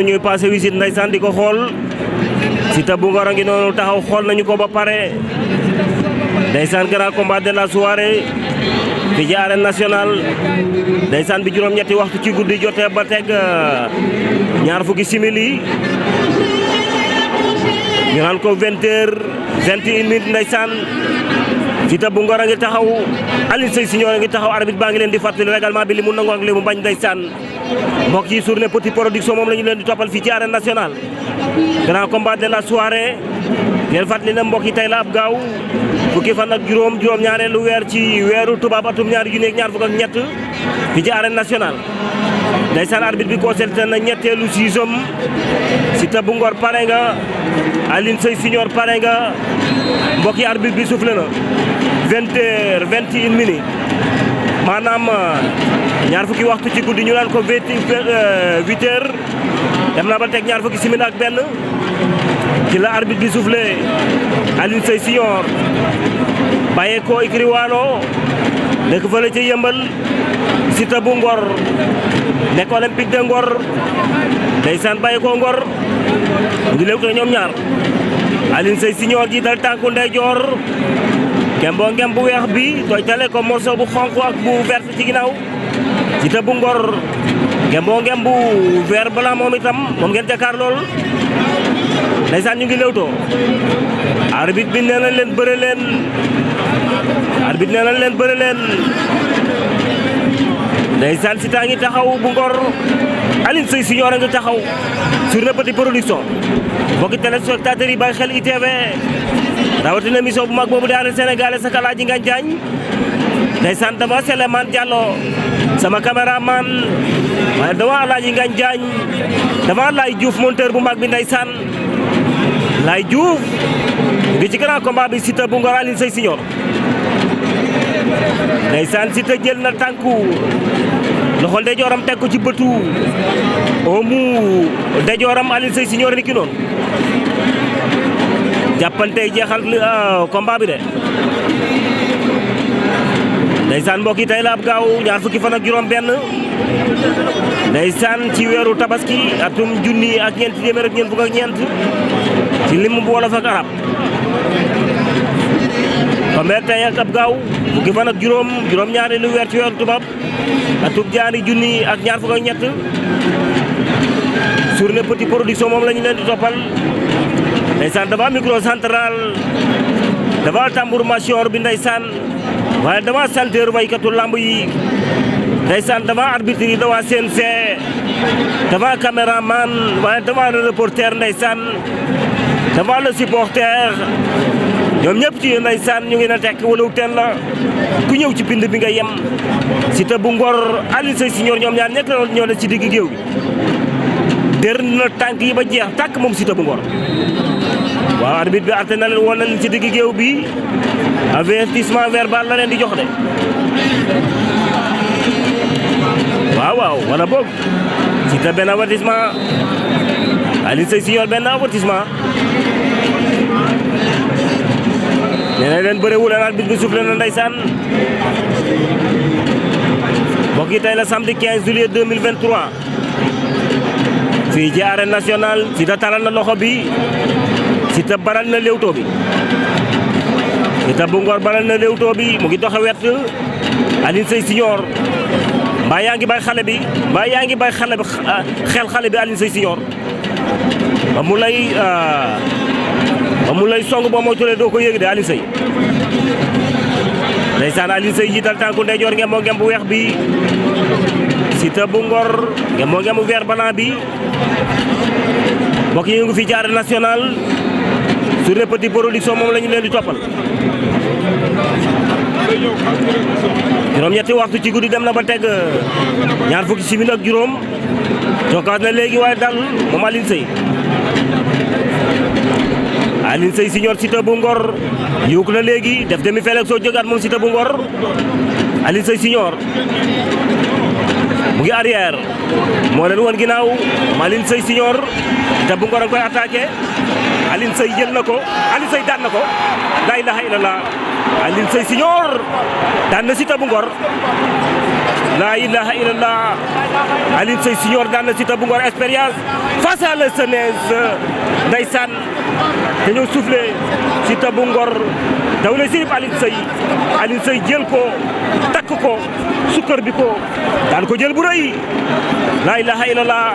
ñuy passé visite ndeysaan di ko xool Siteu bu Ngor a ngi noonu taxaw xool nañu ko ba pare ndeysaan grand combat de la soirée fi ci arène nationale ndeysaan bi juróom-ñetti waxtu ci guddi jotee ba teg ñaar fukki simili ñu naan ko 20h21 minutes ndeysaan Siteu bu Ngor a ngi taxaw Alioune Seye Junior a ngi taxaw arbitre baa ngi leen di fàttali règlement bi li mu nangu ak li mu bañ ndeysaan mbokk yi journée Petit Production moom la ñu leen di toppal fii ci arène nationale grand combat de la soirée ngeen fàttali na mbokk yi tey la ab gaaw fukki fan ak juróom-ñaareelu weer ci weeru tubaab atum ñaari junni ak ñaar fukk ak ñett fii ci arène nationale ndeysaan arbitre bi consulté na ñetteelu siisam Siteu bu Ngor pare nga Alioune Seye Junior pare nga mbokk yi arbitre bi soufflé na 20h21 minutes maanaam ñaar fukki waxtu ci guddi ñu naan ko 8h dem na ba teg ñaar fukki simili ak benn ci la arbitre bi soufflé Alioune Seye Junior bàyyee ko ikri waalo nekk fële ca yëmbal Siteu bu Ngor nekk Olympique de Ngor ndeysaan bàyyee ko Ngor ngi léew te ñoom ñaar Alioune Seye Junior jiital tànku ndeyjoor gembo ngem bu weex bi tooy tale ko morceau bu xonq ak bu vert ci ginnaaw Siteu bu Ngor gembo ngem bu vert blanc moom itam moom ngeen jàkkaar lool ndeysaan ñu ngi léewtoo arbitre bi nee na leen bëre leen arbitre nee na leen bëre leen ndeysaan Siteu a ngi taxaw bu Ngor Alioune Seye Junior a ngi taxaw sur le Petit Production mbokki téléspectateurs yi bàyyi xel ITV rawatina émission bu mag boobu di arène sénégalaise ak Alaaji Ngagne Diagne ndeysaan dama Souleymane Diallo sama caméraman waaye dama Alaaji Ngagne Diagne dama Laye Diouf monteur bu mag bi ndeysaan Laye Diouf ngi ci grand combat bi Siteu bu Ngor Alioune Seye Junior ndeysaan Siteu jël na tànku loxo ndeyjooram teg ko ci bëtu oomu ndeyjooram Alioune Seye Junior ni ki noonu jàppante jeexal combat bi de ndeysaan mbokk yi tey la ab gaaw ñaar fukki fan ak juróom benn ndeysaan ci weeru tabaski atum junni ak ñeenti téeméer ak ñeent fukk ak ñeent ci limu bu wolof ak arab tombe tey ak ab gaaw fukki fan ak juróom-ñaari lu weer ci weeru tubaab atum jaani junni ak ñaar fukk ak ñett journée Petit Production moom la ñu leen di toppal ndeysaan dafa micro central dafa tambour major bi ndeysaan waaye dama chanteur waykatu lamb yi ndeysaan dama arbitre yi dama CNG dama caméraman waaye dama le reporter ndeysaan dama le supporter ñoom ñëpp ci ndeysaan ñu ngi na tekk wala teen la ku ñëw ci pind bi nga yem Siteu bu Ngor Alioune Seye Junior ñoom ñaar ñett la ñoo ne ci digg géew bi der na tànk yi ba jeex tàkk moom Siteu bu Ngor waaw arbitre bi arte na leen woon na leen ci digg géew bi avertissement verbal la leen di jox de waaw wala boog Siteu benn avertissement Alioune Seye Junior benn avertissement nee na leen bëre wu leen arbitre bi soufflé na ndeysaan mbokk yi tey la samedi 15 juillet 2023 fii ci arène nationale Siteu talal na loxo bi Siteu baral na léewtoo bi Siteu bu Ngor baral na léewtoo bi mu ngi doxe wet Alioune Seye Junior mbaa yaa ngi bay xale bi mbaa yaa ngi bay xale bi xel xale bi Alioune Seye Junior ba mu lay song boo moytuwulee doo ko yëg de Alioune Seye ndeysaan Alioune Seye jiital tànku ndeyjoor ngeen moo ngeen bu weex bi Siteu bu Ngor ngeen moo ngeen bu vert blanc bi mbokk yi ñu ngi fii ci arène nationale sur le Petit Production moom la ñu leen di toppal juróom-ñetti waxtu ci guddi dem na ba teg ñaar fukki simili ak juróom jokkaat na léegi waaye dal moom Alioune Seye Alioune Seye Junior Siteu bu Ngor yuuk na léegi def demi flexion jógaat moom Siteu bu Ngor Alioune Seye Junior mu ngi arrière moo leen woon ginnaaw Alioune Seye Junior Siteu bu Ngor a koy attaqué Alioune Seye jël na ko Alioune Seye daan na ko la ilaha illallah Alioune Seye Junior daan na Siteu bu Ngor la ilaha illallah Alioune Seye Junior daan na Siteu bu Ngor expérience face à la jeunesse ndeysaan dañoo soufflé Siteu bu Ngor daw na sirip Alioune Seye jël ko takk ko sukkër bi ko daan ko jël bu rëy la ilaha illallah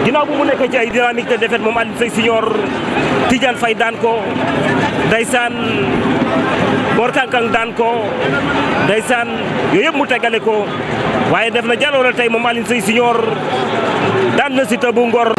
ginnaaw bu mu nekk ci ay dynamique de défaite moom Alioune Seye Junior Tidiane Faye daan ko ndeysaan Mor Kankang daan ko ndeysaan yooyu yëpp mu tegale ko waaye def na jaloore tey moom Alioune Seye Junior daan na Siteu bu Ngor